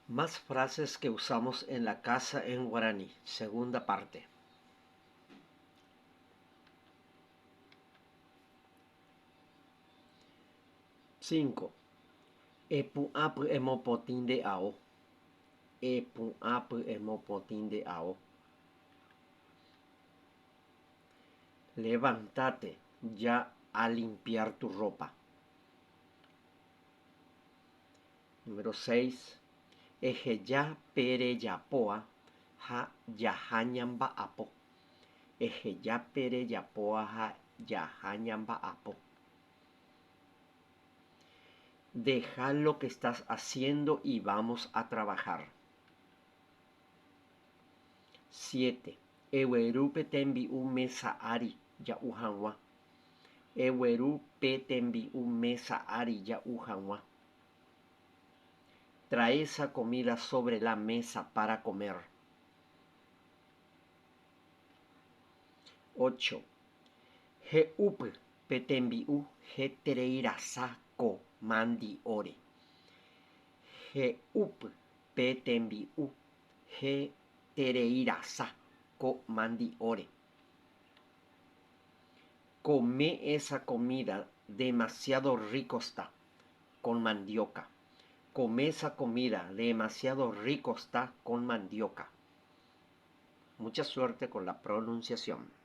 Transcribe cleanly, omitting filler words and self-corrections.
Más frases que usamos en la casa en guaraní. Segunda parte. 5. Epu'ãpy emopotĩ nde ao. Epu'ãpy emopotĩ nde ao. Levántate ya a limpiar tu ropa. Número 6. Eheja pe rejapóa ha jaha ñamba'apo. Eheja pe rejapóa ha jaha ñamba'apo. Deja lo que estás haciendo y vamos a trabajar. 7. Egueru pe tembi'u mesa ári ja'u hag̃ua. Egueru pe tembi'u mesa ári ja'u hag̃ua. Trae esa comida sobre la mesa para comer. 8. He'úpy pe tembi'u hetereirasa ko mandi'óre. He'úpy pe tembi'u hetereirasa ko mandi'óre. Come esa comida demasiado rico está con mandioca. Come esa comida demasiado rico está con mandioca. Mucha suerte con la pronunciación.